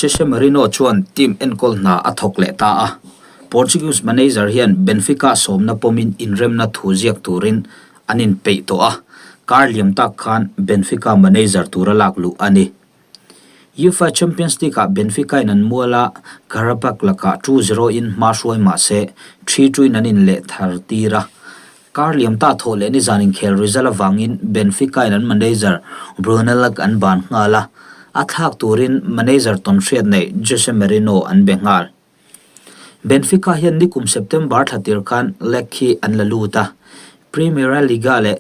Jose Mourinho chuan team enkawl hna a thawk leh ta a, Portuguese manager hian Benfica sawmna pawmin inremna thu ziak turin an inpeih tawh a, kar liam tak khan Benfica manager tura lak luh a ni. UEFA Champions League-ah Benfica-in an mual a, Qarabag lakah 2-0 in hma hruai mah se 3-2 in an inleh thar tir a. Kar liam ta thawh leh nizan inkhel result avangin Benfica-in an manager Bruno Lage an ban nghal a, a thlak turin manager tawnhriat nei Jose Mourinho an be nghal. Benfica hian nikum September thla tir khan Lage hi an la lut a, Primeira Liga leh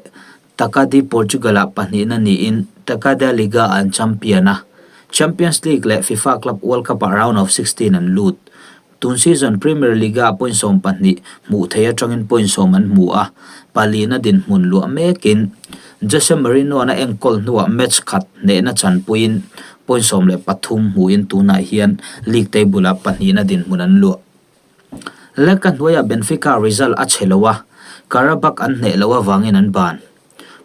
Taca de Portugal-ah pahnihna niin Taca da Liga-ah an champion a, Champions League leh FIFA Club World Cup-ah round of 16 an lut. Tun season Premier League-ah point 12 hmuh theih atangin point sawm an hmu a, palina dinhmun luah mekin Jose Mourinho-a'n a enkawl hnuah match khat hnehna chanpuiin point 13 hmuhin tunah hian league table-ah pahnihna dinhmun an luah. Leka hnuaiah Benfica result a chhe lo a, Qarabag an hneh loh avangin an ban.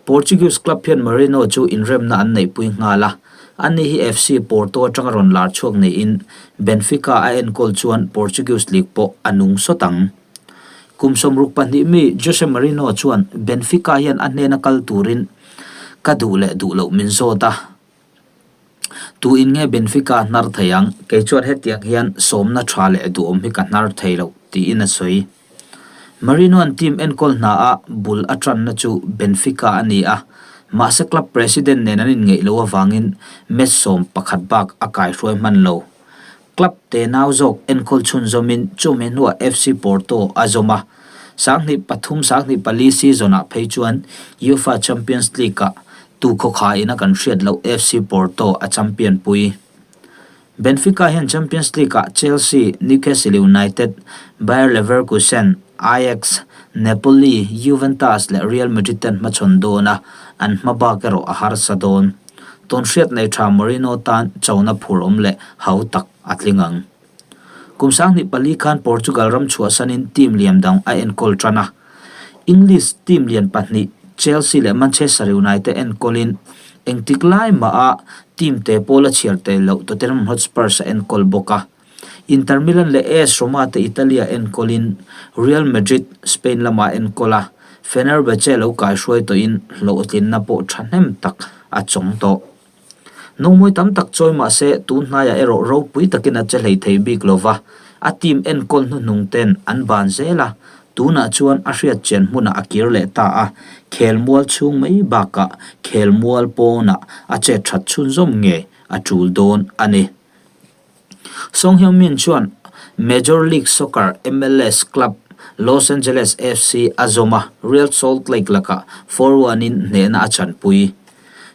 Portuguese club hian Mourinho chu inremna an neihpui nghal a, ani hi FC Porto atanga rawn lar chhuak niin Benfica a enkawl chuan Portuguese League pawh a nung sawt ang. Kum 62 mi Jose Mourinho chuan Benfica hian a hnena kal turin ka duh leh duh loh min zawt a, tu in nge Benfica hnar thei ang? Kei chuan hetiang hian sawmna tha leh duhawm hi ka hnar thei lo, tiin a sawi. Mourinho-a'n team enkawl hna a bul a tanna chu Benfica a ni a, mahse club president nen an inngeih loh avangin match 11 bak a kaihruai hman lo. Club te nau zawk enkawl chhunzawmin chumi hnuah FC Porto a zawm a, 2003 2004 season-ah phei chuan UEFA Champions League-ah tu khawkhain a kan hriat loh FC Porto a champion pui. Benfica hian Champions League-ah Chelsea, Newcastle United, Bayer Leverkusen, Ajax, Napoli, Juventus leh Real Madrid ten hmachhawn dawn a, an hma bak erawh a harsa dawn. Tawnhriat nei tha Mourinho tan chona phur awm leh hau tak a tling ang. Kum 2004 khan Portugal ram chhuahsanin team lian dang a enkawl tan a. English team lian pahnih Chelsea leh Manchester United enkawlin engtik lai maha team te pawl a chhiar tel loh Tottenham Hotspurs a enkawl bawk a. Inter Milan leh AS Roma te Italy-ah enkawlin Real Madrid Spain lamah enkawl a, Fenerbahce lo kaihruai tawhin hlawhtlinna pawh thahnem tak a chawng tawh. Nomawi tam tak chawi mah se tun hnaiah erawh ropui takin a che hlei thei bik lo va, a team enkawl hnuhnung ten an ban zel a, tunah chuan a hriat chian hmunah a kir leh ta a, khelmual chhung mai bakah khelmual pawnah a chet that chhunzawm nge a tul dawn a ni. Song Heung-min chuan Major League Soccer, MLS, club Los Angeles FC a zawm a, Real Salt Lake lakah 4-1 in hnehna a chanpui.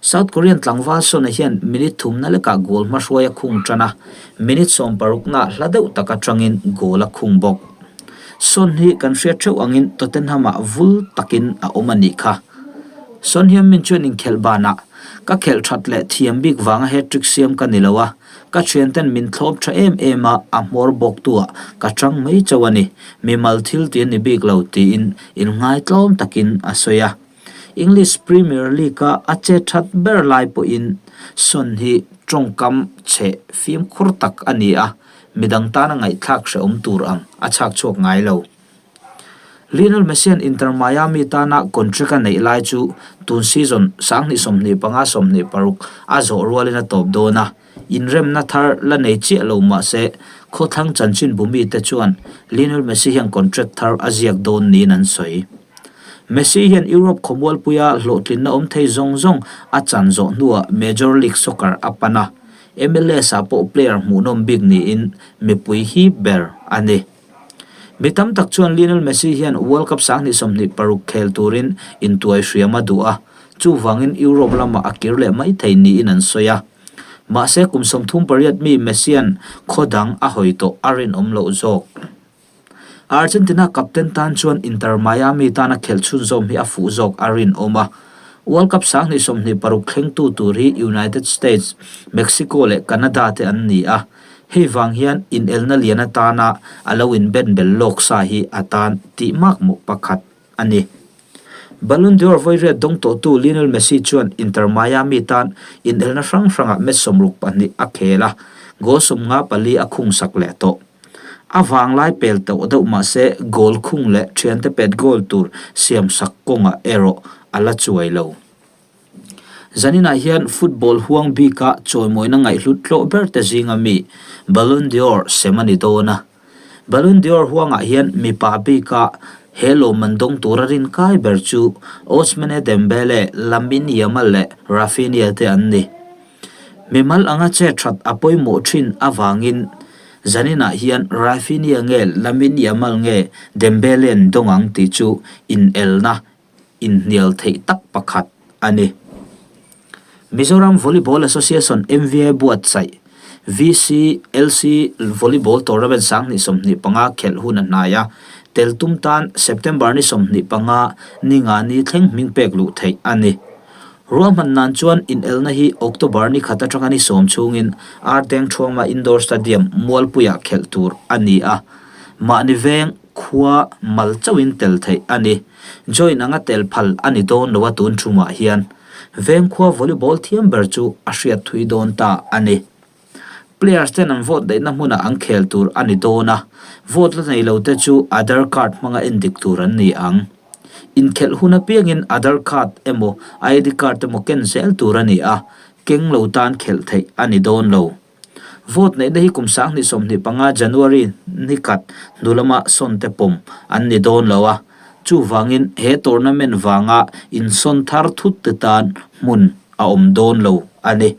South Korean tlangval Son-a hian minute thumna lekah goal hmahruai a khung tan a, minute 60 na hla deuh tak atangin goal a khung bawk. Son hi kan hriat theuh angin Tottenham-ah vul takin a awm a nih kha. Son Heung-min chuan inkhelh banah, Ka khelh that leh thiam bik vanga hat-trick siam ka ni lo a, Ka thianten min thlawp tha em em a, a hmawr bawktu ah ka chang mai chauh a ni, mimal thil ti a ni bik lo tiin inngaitlawm takin a sawi a. English Premier League a a che that ber lai pawhin Son hi tawngkam chhe fimkhur tak a ni a, midang tana ngaihthlak hrehawm tur ang a chhak chhuak ngai lo. Lionel Messi-a'n Inter Miami tana contract a neih lai chu tun season 2025 26 a zawh rualin a tawp dawn a, inremna thar la nei chiah lo mah se khawthlang chanchinbu mite chuan Lionel Messi hian contract thar a ziak dawn niin an sawi. Messi hian Europe khawmualpuia hlawhtlinna awm thei zawng zawng a chan zawh hnuah Major League Soccer a pan a, MLS-ah pawh player hmuhnawm bik niin mipui hip ber a ni. Mi tam tak chuan Lionel Messi hian World Cup 2026 khel turin intuai hriam a duh a, chuvangin Europe lamah a kir leh mai thei niin an sawi a. Mahse kum 38 mi Messi-a'n khaw dang a hawi tawh a rinawm loh zawk. Argentina captain tan chuan Inter Miami tana khelh chhunzawm hi a fuh zawk a rinawm a. World Cup 2026 thlengtu tur hi United States, Mexico leh Canada te an ni a. Hei vang hian inelna lian atana a lo inben bel lawk sa hi a tan tih makmawh pakhat a ni. Ballon d'Or vawi riat dawng tawhtu Lionel Messi chuan Inter Miami tan inelna hrang hrangah match 62 a khel a. Goal 54 a khung sak leh tawh. A vanglai pel tawh deuh mah se goal khung leh thiante pet goal tur siam sak kawngah erawh a la chuai lo. Zaninah hian football huang bika chawimawina ngaihhlut tlawh ber te zinga mi Ballon d'Or sem a ni dawn a. Ballon d'Or huangah hian mipa bika he lawmman dawng tura rinkai ber chu Ousmane Dembele, Lamine Yamal leh Raphinha te an ni. Mimal anga che that a pawimawh thin avangin zaninah hian Raphinha nge Lamine Yamal nge Dembele an dawng ang tih chu inelna inhnial theih tak pakhat a ni. Mizoram Volleyball Association, MVA, buatsaih VCLC Volleyball Tournament 2025 khelh hun a hnai a, tel tum tan September ni 25 ni nga ni thleng hming pek luh theih a ni. Ruahman nan chuan inelna hi October ni khat atanga ni sawm chhungin Arteng Thuangma Indoor Stadium Mualpuiah khelh tur a ni a, mahni veng khua mal chauhin tel theih a ni. Join anga tel phal a ni dawn lo a tun thumah hian veng khua volleyball thiam ber chu a hriat thui dawn ta a ni. Players ten an vote daihna hmunah an khel tur a ni dawn a, vote la nei lo te chu Aadhaar card hmanga endik tur an ni ang. Inkhelh hun apiangin Aadhaar card emaw ID card emaw ken zel tur a ni a, keng lo tan khelh theih a ni dawn lo. Vote neihna hi kum 2025 January ni khat hnu lama sawn te pawm an ni dawn lo a, chuvangin he tournament vanga insawn thar thut te tan hmun a awm dawn lo a ni.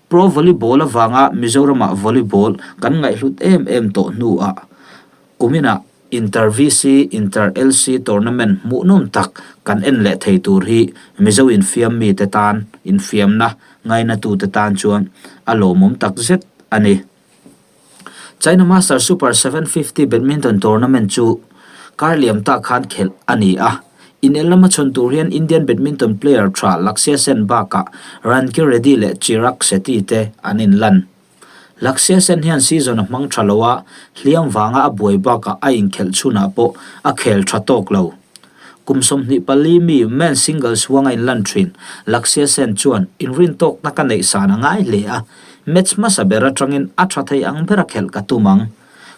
Pro Volleyball avanga Mizoramah volleyball kan ngaihhlut em em tawh hnuah kuminah Inter VC, Inter LC tournament hmuhnawm tak kan en leh thei tur hi Mizo infiam mite tan, infiamna ngainatute tan chuan a lawmawm takzet a ni. China Masters Super 750 Badminton Tournament chu kar liam tak khan khelh a ni a. Inel lama chhawn tur hian Indian badminton player tha Lakshya Sen bakah Ranki Reddy leh Chirag Shetty te an inlan. Lakshya Sen hian season a hmang tha lo a, hliam vanga a buai bakah a inkhelh chhunah pawh a khel tha tawk lo. Kum 24 mi men's singles huanga inlan thin Lakshya Sen chuan inrintawkna ka neih san a ngai hle a, Match hmasa ber atangin a tha thei ang bera khelh ka tum ang.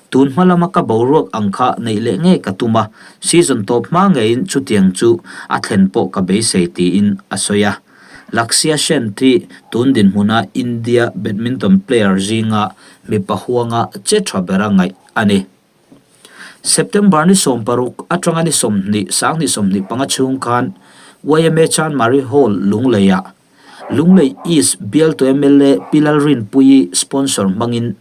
Tun hma lama ka boruak ang kha neih leh ngei ka tum a, season tawp hma ngeiin chutiang chu a thlen pawh ka beisei tiin a sawi a. Lakshya Sen hi tun dinhmuna India badminton player zinga mipa huanga che tha bera ngaih a ni. September ni 16 atanga ni 20 2025 chhung khan yma Chanmari Hall Lungleiah Lunglei East bialtu mla Pi Lalrinpuii sponsor hmangin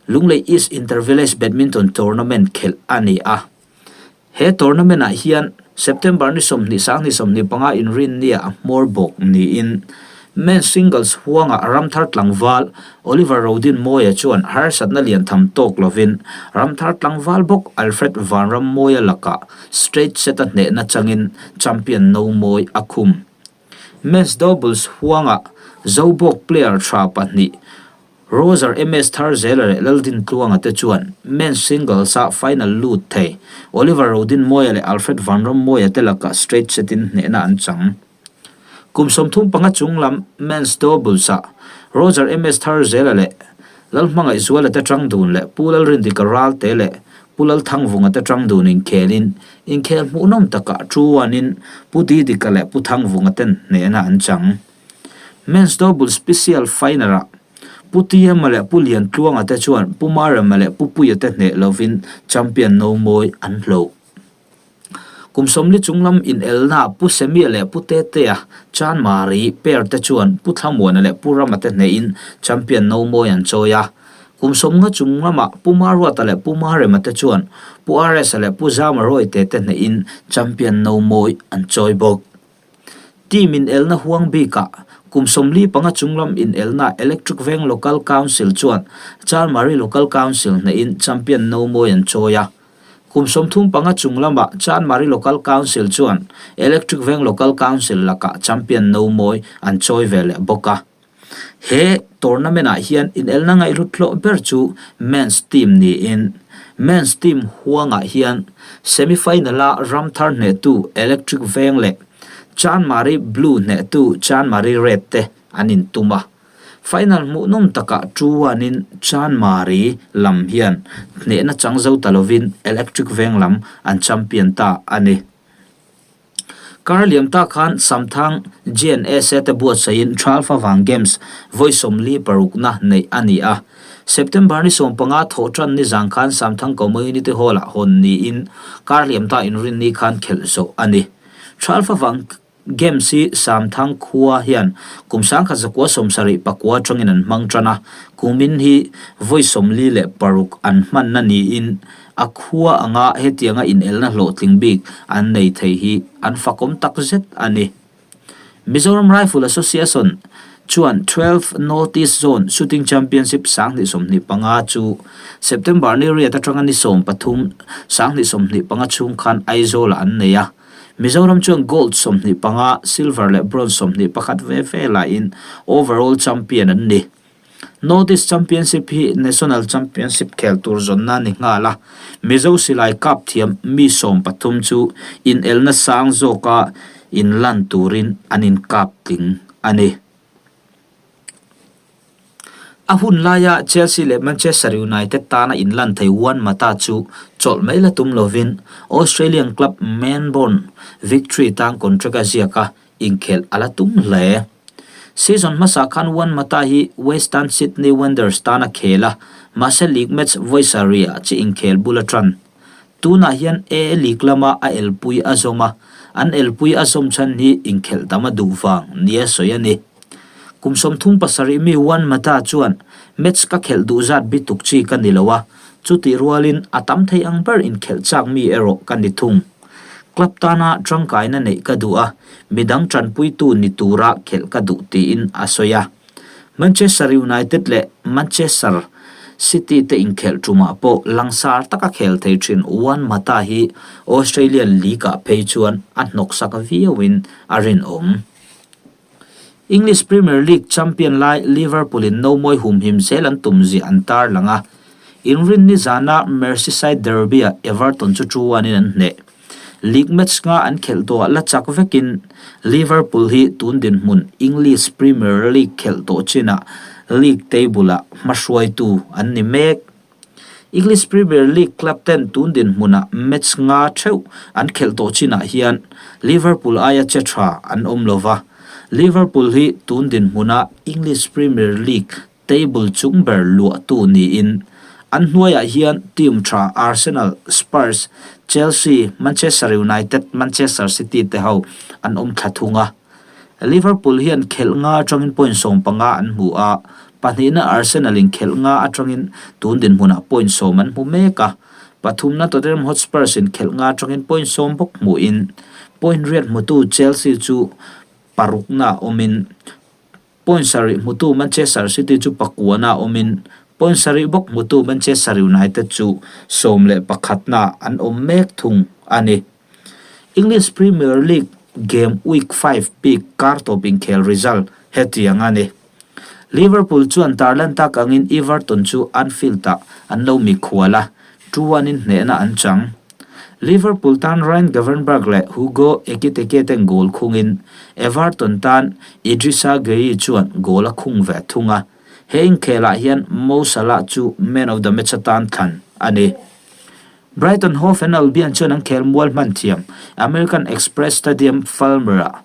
Lunglei East Inter-Village Badminton Tournament khelh a ni a. He tournament-ah hian September ni 20 2025 inrinnia a hmawr bawk niin Men's Singles huangah Ramthar tlangval Oliver Rodinmawia chuan harsatna lian tham tawk lovin Ramthar tlangval bawk Alfred Vanrammawia lakah straight set-a hnehna changin champion nomawi a khum. Men's doubles huangah Zobawk player tha pahnih Roger MS Tharzela leh Laldintluanga te chuan men's singles-a final lut thei Oliver Rodinmawia leh Alfred Vanrammawia te lakah straight set-in hnehna an chang. Kum 35 chung lam men's doubles-ah Roger MS Tharzela leh Lalhmangaihzuala te tang dun leh Pu Lalrindika Ralte leh Pu Lalthangvunga te tang dun inkhelin Inkhel hmuhnawm takah Truanin Pu Didika leh Pu Thangvunga ten hnehna an chang. Men's Double Special Final-ah Pu Tiama leh Pu Liantluanga te chuan Pu Marema leh Pu Puia te hneh lovin champion nomawi an hloh. Kum 40 chunglam inelnaah Pu Semia leh Pu Tetea, Chanmari, pair te chuan Pu Thlamuana leh Pu Rama te hnehin champion nomawi an chawi a. Kum 50 chung lamah Pu Maruata leh Pu Marema te chuan Pu RS-a leh Pu Zama Rawite te hnehin champion nomawi an chawi bawk. Team inelna huang bikah kum 45 chung lam inelna Electric Veng Local Council chuan Chanmari Local Council hnehin champion nomawi an chawi a. Kum 35 chung lamah Chanmari Local Council chuan Electric Veng Local Council lakah champion nomawi an chawi ve leh bawk a. He tournament-ah hian inelna ngaihhlut hlawh ber chu men's team niin, men's team huangah hian semi-final-a Ramthar hnehtu Electric Veng leh Chanmari Blue hnehtu Chanmari Red te an intum a. Final hmuhnawm takah Chuanin Chanmari lam hian hnehna chang zo ta lovin Electric Veng lam an champion ta a ni. Kar liam ta khan Samthang GNSA te buatsaihin Thalfa Vang Games vawi 46na neih a ni a. September ni 15 thawhtan ni zang khan Samthang Community Hall-ah hawn niin kar liam ta inrinni khan khelh zawh a ni. Thalfa Vang Games hi Samthang khua hian kum 1979 atangin an hmang tan a, kumin hi vawi 46 an hmanna niin a khua anga hetianga inelna hlawhtling bik an nei thei hi an fakawm takzet a ni. Mizoram Rifle Association chuan 12 North East Zone Shooting Championship 2025 chu September ni riat atanga ni 13 2025 chhung khan Aizawl-ah an nei a. Mizoram chuan gold 25, silver leh bronze 21 ve ve laiin overall champion an ni. North East Championship hi National Championship khel tur zawnna ni nghal a, Mizo silai kap thiam mi 13 chu inelna sang zawka inlan turin an inkap tling a ni. A hun laia Chelsea leh Manchester United tana inlan thei Juan Mata chu chawlh mai la tum lovin Australian club Melbourne Victory tan contract a ziak a, inkhelh a la tum hle. Season hmasa khan Juan Mata hi Western Sydney Wanderers tan a khel a, mahse league match vawi sarih-ah chi inkhel bul a tan. Tunah hian A League lama a elpui a zawm a, an elpui a zawm chhan hi inkhelh tam a duh vang nia sawi a ni. Kum 37 mi Juan Mata chuan, Match ka khelh duh zat bi tuk chi ka ni lo a, chutih rualin a tam thei ang ber inkhelh chak mi erawh ka ni thung. Club tana tangkaina neih ka duh a, midang tanpuitu ni tura khelh ka duh tiin a sawi a. Manchester United leh Manchester City te inkhelh tumah pawh langsar taka khel thei thin Juan Mata hi Australian League-ah phei chuan a hnawksak viauin a rinawm. English Premier League champion lai Liverpool-in nomawi humhim zel an tum zia an tarlang a, inrinni zana Merseyside derby-ah Everton chu 2-1-in an hneh. League match nga an khelh tawhah la chak vekin Liverpool hi tun dinhmun English Premier League khelh tawh chinah league table-ah hmahruaitu an ni mek. English Premier League club ten tun dinhmunah match nga theuh an khelh tawh chinah hian Liverpool aia che tha an awm lo va, Liverpool hi tun dinhmuna English Premier League table chung ber luahtu niin an hnuaiah hian team tha Arsenal, Spurs, Chelsea, Manchester United, Manchester City te ho an awm thla thung a. Liverpool hian khelh nga atangin point 15 an hmu a, pahnihna Arsenal in khelh nga atangin tun dinhmunah point 10 an hmu mek a, pathumna Tottenham Hotspurs in khelh nga atangin point 10 bawk hmuin point 8 hmutu Chelsea chu parukna awmin point 7 hmutu Manchester City chu pakuana awmin point 7 bawk hmutu Manchester United chu 11na an awm mek thung a ni. English Premier League Game Week 5 bik kar tawp inkhel result hetiang a ni. Liverpool chuan tarlan tak angin Everton chu Anfield-ah an lo mikhual a, 2-1 in hnehna an chang. Liverpool tan Ryan Gravenberch leh Hugo Ekiteke ten goal khungin Everton tan Idrissa Gueye chuan goal a khung ve thung a. He inkhelah hian Mo Salah chu man of the match atan thlan a ni. Brighton Hove and Albion chuan an khel mual hman thiam American Express Stadium Falmer-ah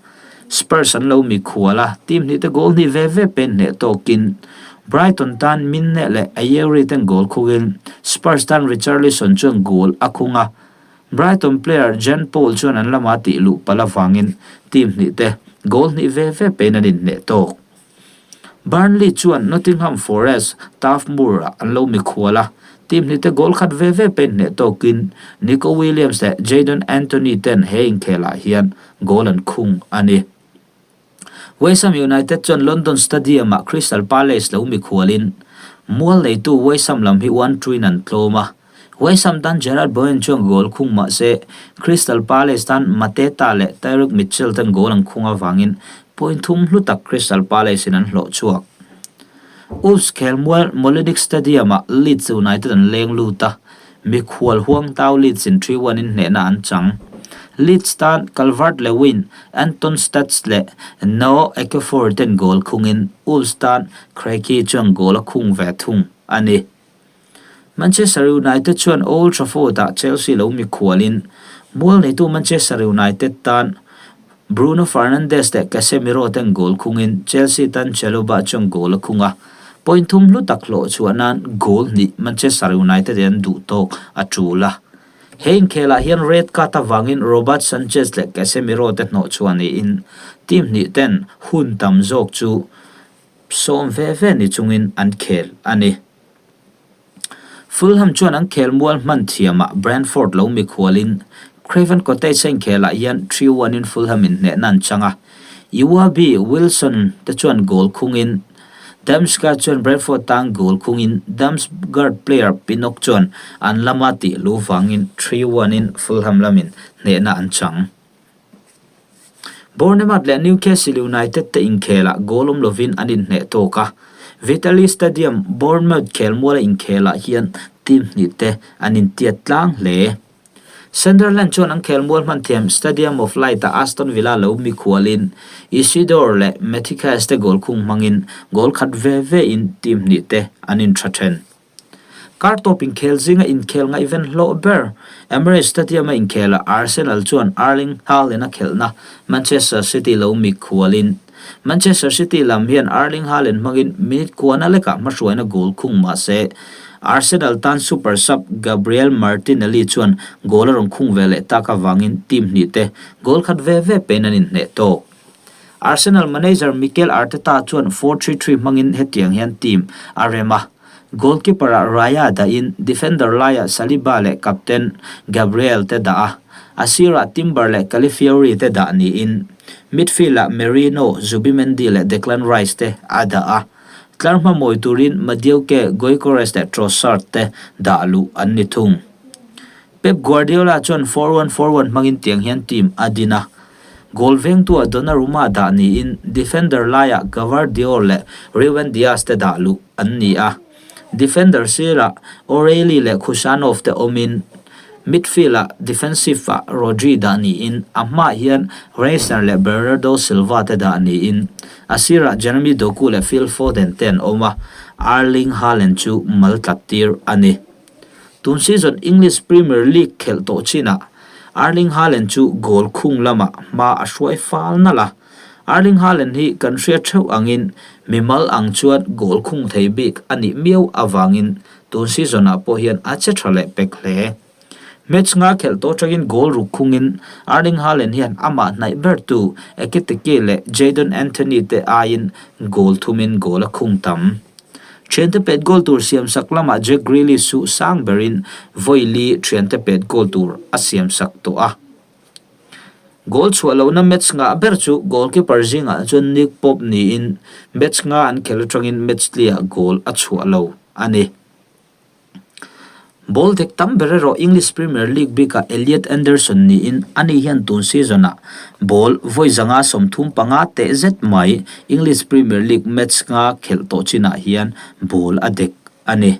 Spurs an lo mikhual a, team hnih te goal hnih ve ve pen hneh tawkin Brighton tan Minne leh Ayew ten goal khungin Spurs tan Richarlison chuan goal a khung a, Brighton player Jean Paul chuan an lama tih luh palh avangin team hnih te goal hnih ve ve pen an inhneh tawk. Burnley chuan Nottingham Forest Turf Moor-ah an lo mikhual a, team hnih te goal khat ve ve pen hneh tawkin Nico Williams leh Jadon Anthony ten he inkhelah hian goal an khung a ni. West Ham United chuan London Stadium-ah Crystal Palace lo mikhualin mual neitu West Ham lam hi 1-2 in an tlawm a, West Ham tan Jarrod Bowen chuan goal khung mah se Crystal Palace tan Mateta leh Tyrick Mitchell ten goal an khung avangin point thum hlu tak Crystal Palace in an hlawh chhuak. Wolves khelmual Molineux Stadium-ah Leeds United an leng lut a, mikhual huang tau Leeds in 3-1 in hnehna an chang. Leeds tan Calvert-Lewin, Anton Stach leh Noah Okafor ten goal khungin Wolves tan Craigie chuan goal a khung ve thung a ni. Manchester United chuan Old Trafford-ah Chelsea lo mikhualin mual neitu Manchester United tan Bruno Fernandes leh Casemiro ten goal khungin Chelsea tan Chalobah chuan goal a khung a, point thum hlu tak hlawh chhuah nan goal hnih Manchester United in an duh tawk a tul a. He inkhelah hian red card avangin Robert Sanchez leh Casemiro te hnawh chhuah niin team hnih ten hun tam zawk chu sawm ve ve ni chungin an khel a ni. Fulham chuan an khel mual hman thiamah Brentford lo mikhualin Craven Cottage a inkhelah hian 3-1 in Fulham in hnehna an chang a. Iwobi Wilson te chuan goal khungin Damsgaard chuan Brentford tan goal khungin Damsgaard player Pinnock chuan an lama tih lu vangin 3-1 in Fulham lamin hnehna an chang. Bournemouth leh Newcastle United te inkhelah goal awm lovin an inhneh tawk a. Vitaly Stadium, Bournemouth khelmuala inkhelah hian team hnih te an intiat tlang hle. Sunderland chuan an khelmual hman thiam Stadium of Light-ah Aston Villa lo mikhualin Isidore leh Mathicas te goal khung hmangin goal khat ve ve in team hnih te an intha then. Kar tawp inkhel zinga inkhel ngaihven hlawh ber Emirates Stadium-a inkhelah Arsenal chuan Erling Haaland a khelhna Manchester City lo mikhualin Manchester City lam hian Erling Haaland hmangin minute kuana lekah hmahruaina goal khung mah se Arsenal tan super sub Gabriel Martinelli chuan goal a rawn khung ve leh tak avangin team hnih te goal khat ve ve pein an inhneh tawk. Arsenal manager Mikel Arteta chuan 4-3-3 hmangin hetiang hian team a rem a, goalkeeper-ah Raya dahin defender laiah Saliba leh captain Gabriel te dah a, a sirah Timber leh Calafiori te dah niin midfield-ah Merino, Zubimendi leh Declan Rice te a dah a. Tlar hma mawi turin Madueke, Gyökeres leh Trossard te dah luh an ni thung. Pep Guardiola chuan 4-1-4-1 hmangin tiang hian team a din a. Goal vengtuah Donnarumma dah niin defender laiah Gvardiol leh Ruben Dias te dah luh an ni a. Defender sirah O'Reilly leh Khusanov te awmin midfield-ah defensive-ah Rodri dah niin a hmaah hian Reisner leh Bernardo Silva te dah niin a sirah Jeremy Doku leh Phil Foden te an awm a, Erling Haaland chu mal tlat tir a ni. Tun season English Premier League khelh tawh chinah Erling Haaland chu goal khung lamah hma a hruai fal nalh a. Erling Haaland hi kan hriat theuh angin mimal ang chuan goal khung thei bik a nih miau avangin tun season ah pawh hian a che tha leh pek hle. Match nga khelh tawh atangin goal ruk khungin Erling Haaland hian amah hnaih bertu Ekitike leh Jadon Anthony te aiin goal thumin goal a khung tam. Thiante pet goal tur siamsak lamah Jack Grealish chu sang berin vawi li thiante pet goal tur a siamsak tawh a. Goal chhuah lohna match ngah ber chu goalkeeper zingah chuan Nick Pope niin match nga an khelh atangin match tliah goal a chhuah lo a ni. Ball dek tam ber erawh English Premier League bikah Elliot Anderson niin ani hian tun season-ah ball vawi zanga 35 teh zet mai English Premier League match nga khelh tawh chinah hian ball a dek a ni.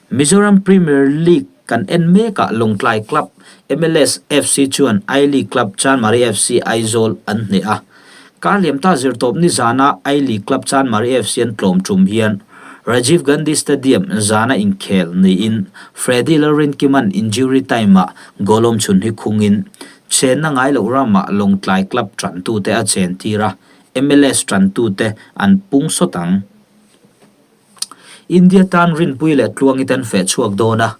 Mizoram Premier League kan en mekah Lawngtlai club MLS FC chuan I-League club Chanmari FC Aizawl an hneh a. Kar liamta zirtawp nizana I-League club Chanmari FC an tlawm tum hian Rajiv Gandhi Stadium zana inkhel niin Freddy Lalrinkima'n injury time-ah goal awm chhun hi khungin chenna ngai loh ramah Lawngtlai club tantute a chentir a, MLS tantute an pung sawt ang. India tan Rinpui leh Tluangi ten feh chhuak dawn a,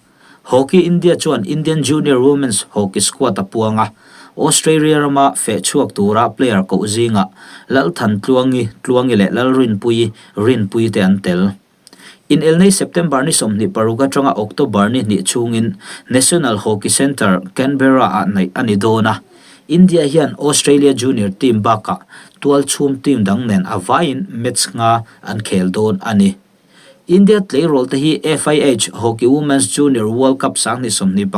Hockey India chuan Indian Junior Women's Hockey squad a puang a, Australia rama feh chhuak tura player koh zingah Lalthan Tluangi, Tluangi leh Lalrinpuii, Rinpui te an tel. Inelnei September ni 26 atanga October ni hnih chhungin National Hockey Centre, Canberra-ah neih a ni dawn a, India hian Australia junior team bakah tualchhum team dang nen a vaiin match nga an khel dawn a ni. India tleirawl te hi FIH Hockey Women's Junior World Cup 2025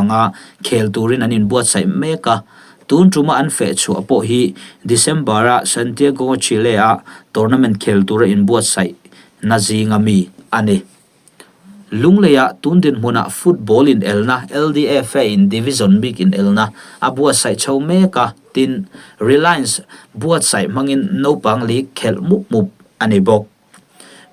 khel turin an inbuatsaih mek a, tun tuma an feh chhuah pawh hi December-a Santiago, Chile-a tournament khel tura inbuatsaih na zinga mi a ni. Lungleiah tun dinhmunah football inelna LDFA in division bik inelna a buatsaih chho mek a, tin, Reliance buatsaih hmangin naupang league khelh mup mup a ni bawk.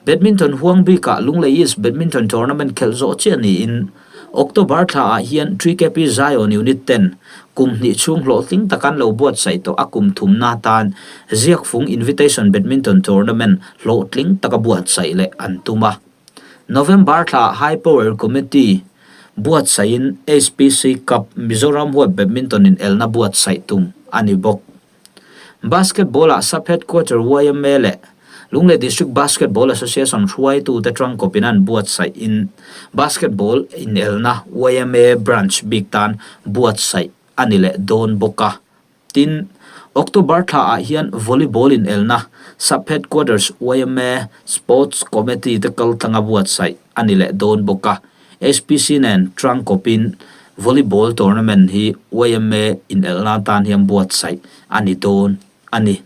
Badminton huang bikah Lunglei East Badminton Tournament khelh zawh chiah niin October thlaah hian TKP Zion Unit ten kum hnih chhung hlawhtling tak an lo buatsaih tawh a kum thumna atan Ziakfung Invitation Badminton Tournament hlawhtling taka buatsaih leh an tum a. November thla High Power Committee buatsaihin HPC Cup Mizoram huat Badminton inelna buatsaih tum a ni bawk. Basketball-ah Sub-Headquarter yma leh Lunglei District Basketball Association hruaitute tangkawpin an buatsaihin Basketball inelna yma Branch bik tan buatsaih a ni leh dawn bawk a. Tin, October thlaah hian Volleyball inelna Sub-Headquarters yma Sports Committee te kaltlanga buatsaih a ni leh dawn bawk a, HPC nen tangkawpin Volleyball Tournament hi yma inelna tan hian buatsaih a ni dawn a ni.